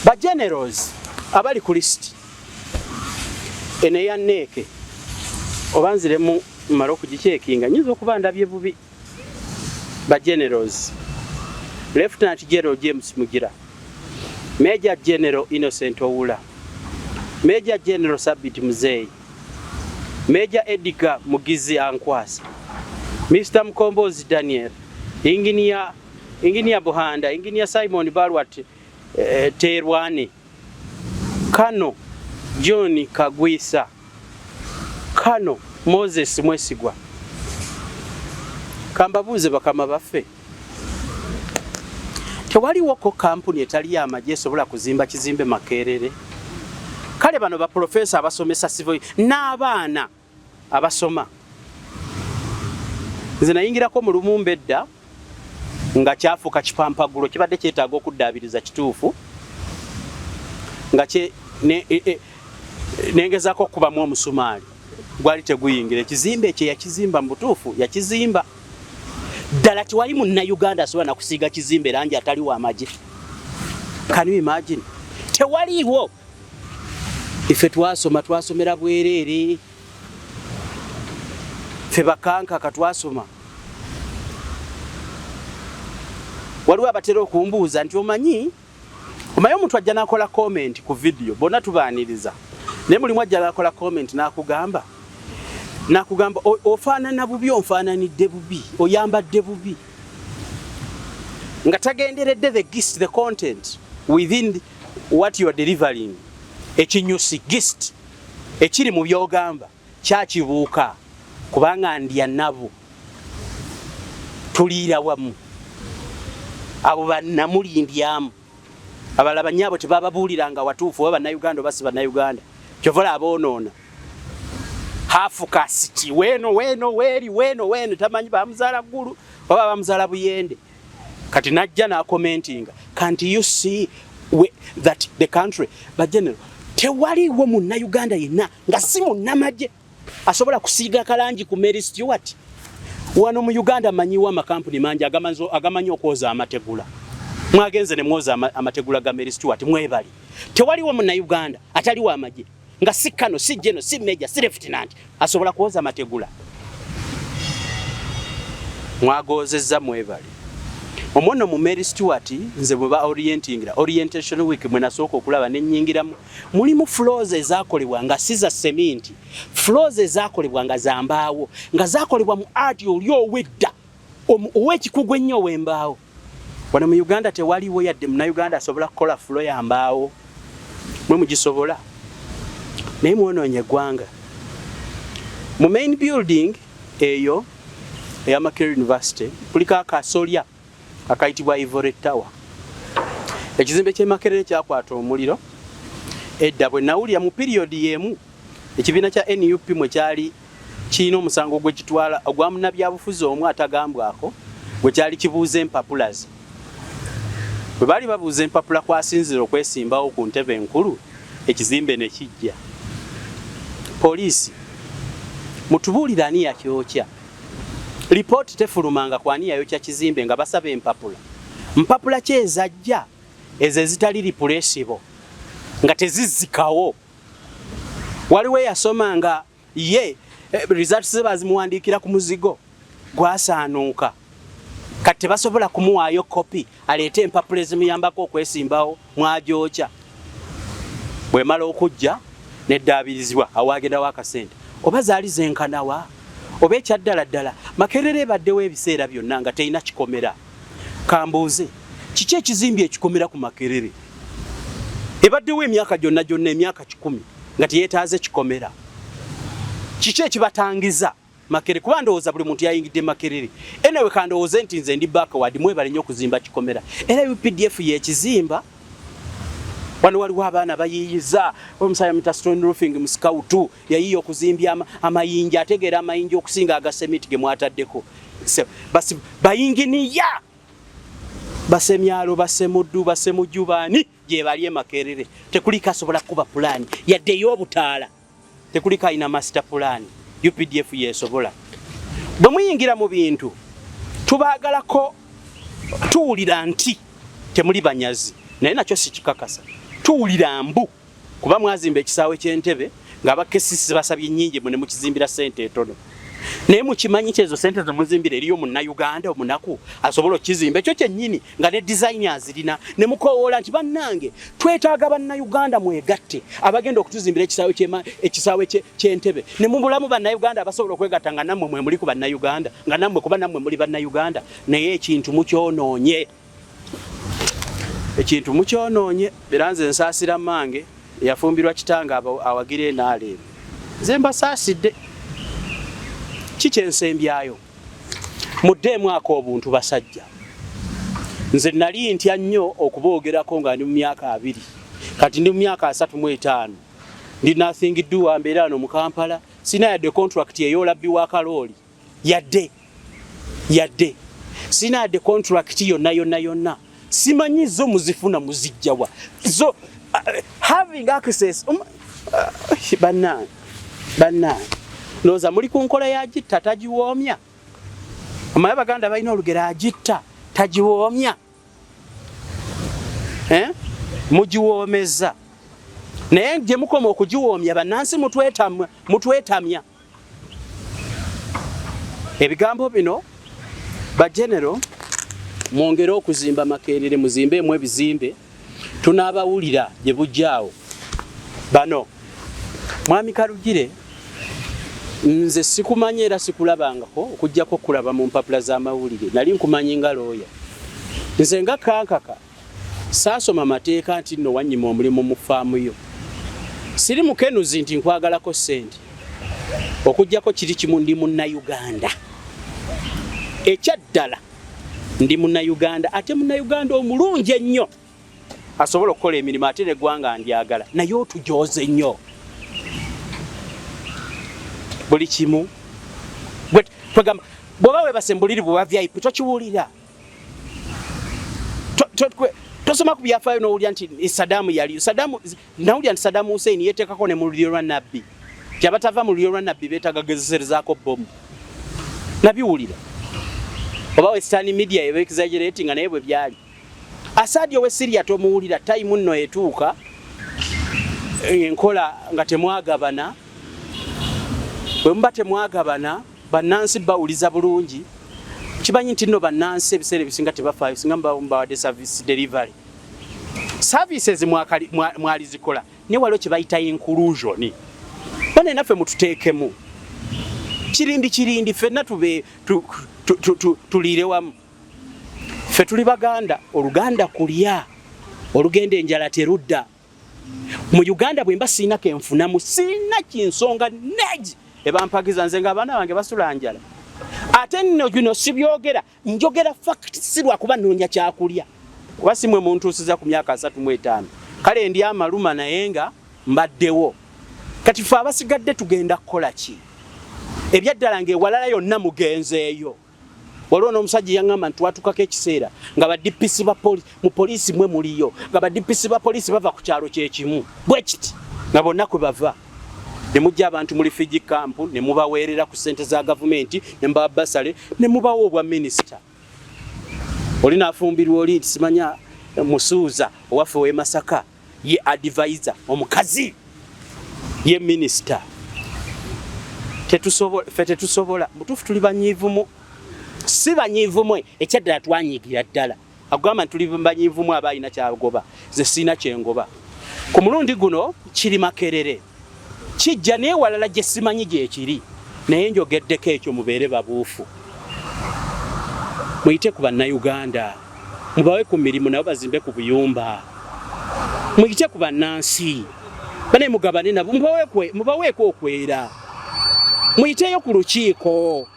Ba generals abali ku list eno eya neeke, oba nziremu mmale okugicheckinga, nyinza okuba ndabye bubi. Ba generals: Lieutenant General James Mugira, Major General Innocent Owula, Major General Sabit Muzei, Major Edgar Mugizi Ankwasa, Mr Mkombozi Daniel, Engineer Buhanda, Engineer Simon Balwat Terwane, Kano John Kagwisa, Kano Moses Mwesigwa. Kambabuuze bakama baffe, tewaliwoko kampuni etali y'amagye esobola kuzimba kizimbe Makerere? Kale bano baprofesa abasomesa civil n'abaana abasoma, nze nayingirako mu Lumumba edda nga kyafuuka kipampagulo, kibadde kyetaaga okuddaabiriza kituufu, nga nengezaako okukubamu omusumaali. Gwali teguyingira. Ekizimbe ekyo yakizimba mu butuufu yakizimba ddala. Tewali Munnayuganda asobola nakusiiga kizimbe langi atali wamagye. Can you imagine? Tewaliiwo. Ife twasoma, twasomera bwereere. Ffe bakankaka twasoma. Waliwo abatera okumbuuza nti omanyi omuntu ajja nakola comment ku video, bonna tubaaniriza, naye mulimu ajja nakola comment nakugamba ofaanana bubi, onfaananidde bubi, oyambadde bubi, nga tagenderedde the gist, the content within what you are delivering. Ekinyusi, gist ekiri mu byogamba kyakibuuka, kubanga ndya nabo, tuliira wamu, abo bannamulindyamu. Abalala banyaabo tebababuuliranga watuufu oba Bannayuganda oba si Bannayuganda. Kyovola aboonoona hafu kasiti weeno weeno weeri weeno weeno, tamanyi bamuzaala Ggulu oba bamuzaala Buyende. Kati najja n'acommentinga, "Can't you see that the country?" But general, tewaliwo Munnayuganda yenna nga si munnamagye asobola kusiiga kalangi ku Mary Stewart. Wano mu Uganda manyiwo amakampuni mangi agamanyi okwoza amategula. Mwagenze ne mwoza amategula ga Mary Stewart, mwebali. Tewaliwo Munnayuganda ataliwo amagye nga si kano, si general, si major, si lieutenant asobola kwoza amategula. Mwagozezza, mwebali. Omwono mu Mary Stewart, nze bwe ba orientingira, orientation week, mwe nasooka okulaba nenyingiramu, mulimu floors ezakolebwa nga si za seminti, floors ezakolebwa nga za mbaawo, nga zakolebwa mu art oli owedda ow'ekikugu ennyo ow'embaawo. Wano mu Uganda tewaliwo yadde Munnayuganda asobola kukola floor ya mbaawo. Mwe mugisobola, naye mwonoonye eggwanga. Mu main building eyo eya Makerere University kuliko akasolya akayitibwa Ivory Tower. Ekizimbe ky'e Makerere kyakwata omuliro edda. Bwe nawulira mu period y'emu ekibiina kya NUP mwe kyali kirina omusango gwekitwala ogwa munnabyabufuzi omu atagambwako, gwe kyali kibuuza empapula ze. Bwe baali babuuza empapula kwasinzira okwesimbawo ku ntebe enkulu, ekizimbe ne kijja. Poliisi, mutubuulire ani yakyokya. Lipooti tefulumanga ku ani yayokya kizimbe nga basaba empapula. Mpapula ki ezajja ezo ezitali replaceable, nga tezizzikawo? Waliwo eyasoma nga ye results ze bazimuwandiikira ku muzigo gwasaanuuka, kati tebasobola kumuwaayo kopi aleete empapula ezimuyambako okwesimbawo. Mwagyokya. Bwemala okujja neddaabirizibwa, awagendawo akasente oba zaali zenkanawa oba ekyaddala ddala. Makerere ebaddewo ebiseera byonna nga terina kikomera. Kambuuze, kiki ekizimbye ekikomera ku Makerere? Ebaddewo emyaka gyonna gyonna, emyaka 100, nga teyeetaaze kikomera. Kiki ekibatangiza Makerere? Kuba ndowooza buli muntu yayingidde Makerere. Anyway, kandowooze nti nze ndi backward. Mwebale nnyo okuzimba kikomera, era UPDF yekizimba. Wano waliwo abaana bayiiyiza. Omusajja mita stone roofing mu scout yayiiya okuzimbya amayinja, ategeera amayinja okusinga agasemiti ge mwataddeko. Bayinginiya basemyalo, basemuddu, basemujubaani gye bali e Makerere. Tekuliko asobola kuba pulaani yadde ey'obutaala, tekuliko alina master plan. UPDF yesobola. Bwe muyingira mu bintu, tubaagalako. Tuwulira nti temuli banyazi, naye nakyo si kikakasa. Tuwulira mbu kuba mwazimba ekisaawe ky'Entebe ng'aba KCC basabye nnyingi, mwe ne mukizimbira ssente etono. Naye mukimanyi nti ezo ssente zemuzimbira, eriyo Munnayuganda omunaku asobola okukizimba ekyo kyennyini nga ne design azirina, ne mukowoola nti, "Bannange, twetaaga Bannayuganda mwegatte abagenda okutuzimbira ekisaawe ky'Entebe," ne mubulamu Bannayuganda abasobola okwegatta, nga nammwe mwe muli ku Bannayuganda, nga nammwe, kuba nammwe muli Bannayuganda. Naye ekintu mukyonoonye, ekintu mukyonoonye. Era nze nsaasira mange eyafumbirwa kitange awagira enaaleero. Nze mbasaasidde. Kikyensembyayo, muddeemu ako obuntu, basajja. Nze nali ntya nnyo okuboogerako nga ndi mu myaka 20. Kati ndi mu myaka 35, ndi nothing doer, mbeera wano mu Kampala, sina yadde contract ey'olabbi wa kalooli, yadde sina yadde contract yonna yonna yonna. Simanyi zo muzifuna muzijjawa zo, having access, bannange, bannange. Ndowooza muli ku nkola ya gitta tagiwoomya. Omanyi Abaganda balina olugero agitta tagiwoomya. Eh? Mugiwoomezza. Naye gye mukoma okugiwoomya bannansi mutwetamya. Ebigambo bino ba General mwongere okuzimba Makerere, muzimbeemu ebizimbe, tunaabawulira gye bujja awo. Bano Mwami Karugire, nze sikumanyi era sikulabangako okuggyako okulaba mu mpapula z'amawulire. Nali nkumanyi nga looya. Nze nga Kankaka saasoma mateeka nti nno wannyima omulimu mu ffaamu yo. Siri mukenuzi nti nkwagalako ssente. Okuggyako kiri kimu, ndi Munnayuganda. Ekyaddala ndi Munnayuganda, ate Munnayuganda omulungi ennyo asobola okukola emirimu ate n'eggwanga ndyagala, naye otujooze nnyo buli kimu. Kwegamba bw'oba weebase mu buliri bwe VIP tokiwulira. Tosoma ku byafaayo n'owulira nti Saddam yali Saddam, nawulira nti Saddam Hussein yeeteekako ne mu lulyo lwa Nabbi, nti abatava mu lulyo lwa Nabbi beetaaga gezeserezaako bbomu. Nabiwulira oba Western media eba exaggerate nga naye bwe byali. Assad owe Syria tomuwulira, time nno etuuka enkola nga temwagabana. Bwe muba temwagabana bannansi bawuliza bulungi, kimanyi nti nno bannansi ebiseera ebisinga tebafaayo singa mubawadde service delivery. Services mwalizikola, naye waliwo kye bayita inclusion. Bane naffe mututeekemu kirindi kirindi, ffenna tube tuliire wamu. Ffe tuli Baganda, Oluganda kulya, olugenda enjala terudda. Mu Uganda bwe mba sirina kenfunamu, sirina kinsonga negi ebampagiza nze ng'abaana bange basula njala. Ate nno bino sibyogera, njogera fact, si lwakuba nnoonya kyakulya, kuba si mwe muntuusiza ku myaka 35. Kale ndi amaluma naye nga mbaddewo. Kati ffe abasigadde tugenda kukola ki? Ebyaddala ng'ewalala yonna mugenzeeyo. Waliwo n'omusajja yaŋŋamba nti twatukako ekiseera nga ba DPC ba mu poliisi mwe muliyo, nga ba DPC ba poliisi bava ku kyalo kye kimu bwe kiti, nga bonna kwe bava ne mujja abantu mu refugee camp ne mubaweerera ku ssente za gavumenti ne mubawa basale ne mubawa obwa minisita. Oli n'afumbirwa oli nti simanya Musuuza owaffe ow'e Masaka ye advisor, omukazi ye minisita. Tetusobola, ffe tetusobola. Mutuufu tuli banyiivumu, si banyiivumwe ekyaddala twanyiigira ddala. Akugamba nti tuli banyiivumu aba alina kyagoba, nze sirina kyengoba. Ku mulundi guno kiri Makerere kijja naye walala gye simanyi gyekiri, naye njogeddeko ekyo. Mubeere babuufu, muyite ku Bannayuganda, mubawe ku mirimu nabo bazimbe ku buyumba. Muyite ku bannansi bane, mugabane nabo, mubaweeko okwera. Muyiteyo ku lukiiko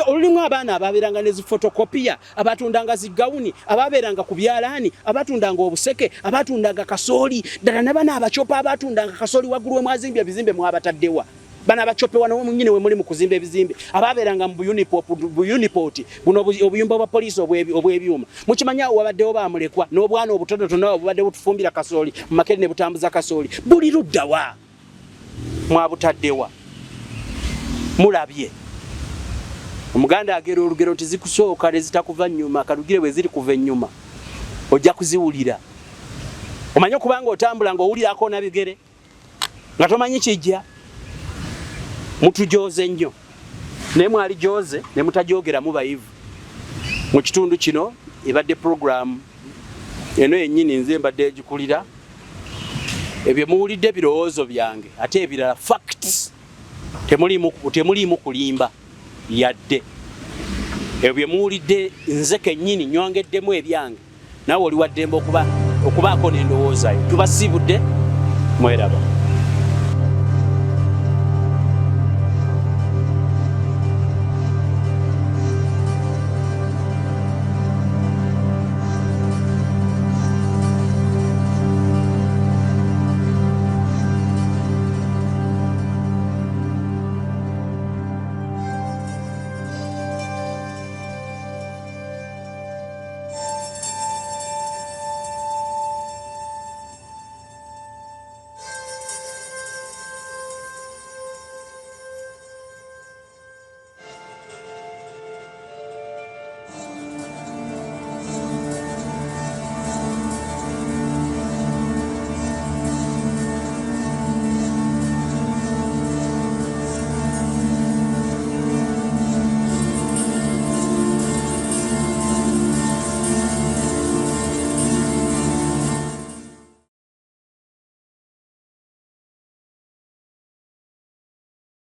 olulimu abaana ababeeranga ne zifotokopiya, abatundanga zigawuni, ababeeranga ku byalaani, abatundanga obuseke, abatundanga kasooli ddala, nabana abacopa abatundanga kasooli waggulu we mwazimbye ebizimbe mwabataddewa. Bano abacope wano munyini we muli mu kuzimba ebizimbe, ababeeranga mu buyunipoti buno obuyumba bwa poliisi obw'ebyuma, mukimanya wabaddewo bamulekwa n'obwana obutonotono obubadde butufumbira kasooli mu Makere ne butambuza kasooli. Buli luddawa? Mwabutaddewa? Mulabye Omuganda agera olugero nti zikusooka ne zitakuva nnyuma. Kalugire bwe ziri kuva ennyuma ojja kuziwulira. Omanye okubanga otambula ng'owulirako nabigere nga tomanyi kijja. Mutujooze nnyo, naye mwali joze ne mutajoogeramu bayivu mu kitundu kino. Ebadde puroguramu eno yennyini nze mbadde egikulira. Ebyo muwulidde birowoozo byange, ate ebirala facts, temuliimu kulimba yadde. Ebyo bye muwulidde nze kennyini nyongeddemu ebyange, naawe oli waddembe okubaako n'endowoozayo. Tubasiibudde, mweraba.